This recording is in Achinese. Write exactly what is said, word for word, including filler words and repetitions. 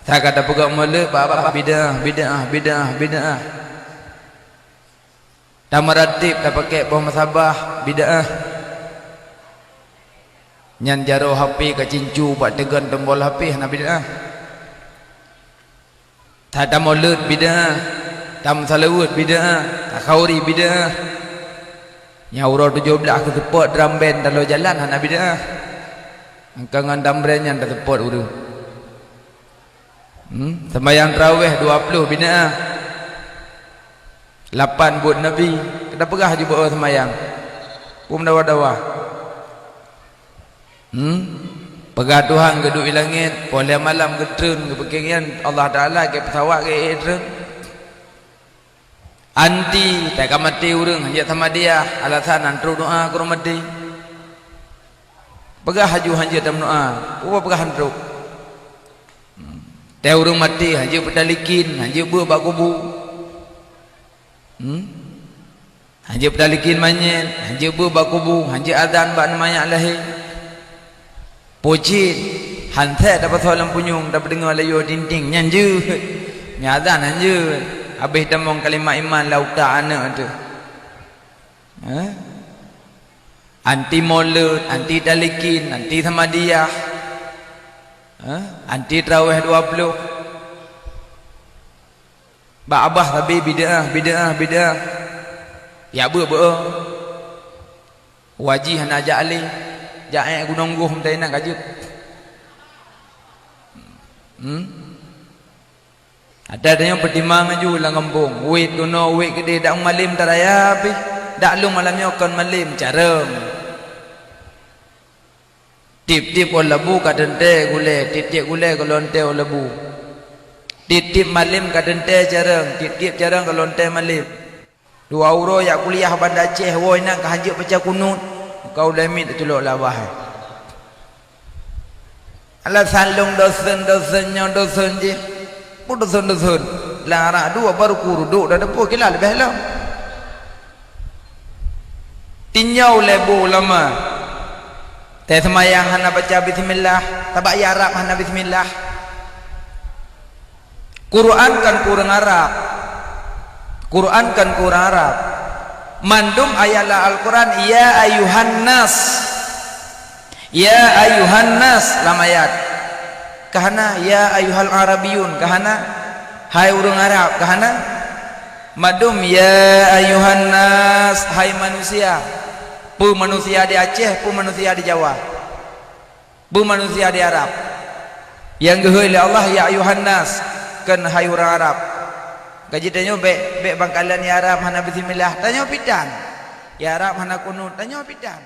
That ka tapeugah mulod bak babah bid'ah, bid'ah, bid'ah, bid'ah. Tameuratéb tapakèk boh musabah bid'ah. Nyan jaroe HP ka cincu bak teugon tombol HP hana bid'ah. That tamulod bid'ah, tameusalaweuet bid'ah, takhauri bid'ah. Nyang uroe tujoh blah keuseupôt drum band taloe jalan hana bid'ah. Angka ngon drum band nyan taseupôt ureuëng. Hmm? Seumayang tarawih dua ploh bid'ah. Lapan buet Nabi, ka tapeugah jeuet beu seumayang. Peue meudawa-dawa. Hmm? Peugah Tuhan geuduek di langét, poh lhée malam geutreun, geupeukirém Allah Taala, geupeusawat geuék treun. Anti, teuka maté ureuëng, hanjeuet tamadiah, alasan han trok doa keu ureuëng maté. Peugah haju hanjeuet tameudoa, peue peugah han trok. Hmm. Teuh ureuëng maté, hanjeuet peutalikin, hanjeuet beuet bak kubu. Hmm? Hanjeuet peutalikin manyét, hanjeuet beuet bak kubu, hanjeuet azan bak manyak lahé. Pocit, han that tapasoe lam punyueng, tapeudeungoe layue tinting, nyan jeuet. Nyan azan hanjeuet, habéh tamong kalimat iman lam utak aneuëk teuh. Hah? Anti mulod, anti talikin, anti samadiah. Hah? Anti tarawih dua ploh. Bak babah sabe bid'ah, bid'ah, bid'ah. Yak beuet-beuet. Waji hana jak lé. Jak ék gunong goh meutai na ka jeuet. Hmm? Ada tanyoe peutimang laju lam gampông. Wét keunoe, wét keudeh, dak malém taraya pih. Dak lôn malam nyoe kon malém, carông. Tiep-tiep ôn labu ka teuntée gulée, tiep-tiep gulée ka lôn tée ôn labu. Tiep-tiep malém ka teuntée carông, tiep-tiep carông ka lôn tée malém. Dua uroe jak kuliah Banda Aceh, woe inan ka hanjeuet baca kunut. Ka ulée miet teucilok lam babah. Alasan lôn dosen-dosen nyoe dosen jih. Peue dosen-dosen? Lam arak dua baru kurudu dah deupue kila leubeh lom. Tinjau lé bu ulama. Teuh seumayang hana baca bismillah, tabak ya Arab hana bismillah. Quran kan keu ureuëng Arab. Quran kan keu ureuëng Arab. Mandum ayat lam Al-Quran, "Ya ayuhan nas." "Ya ayuhan nas" lam ayat. Ka hana, "Ya ayuhal arabiyun", ka hana. "Hai ureuëng Arab", ka hana. Mandum, "Ya ayuhan nas", hai manusia. Peue manusia di Aceh, peue manusia di Jawa. Peue manusia di Arab. Nyang geuhôi lé Allah, "Ya ayuhan nas", kon hai ureuëng Arab. Ka jeuet tanyoe bék, bék bangkalan ya Arab hana bismillah, tanyoe pih tan. Ya Arab hana kunut, tanyoe pih tan.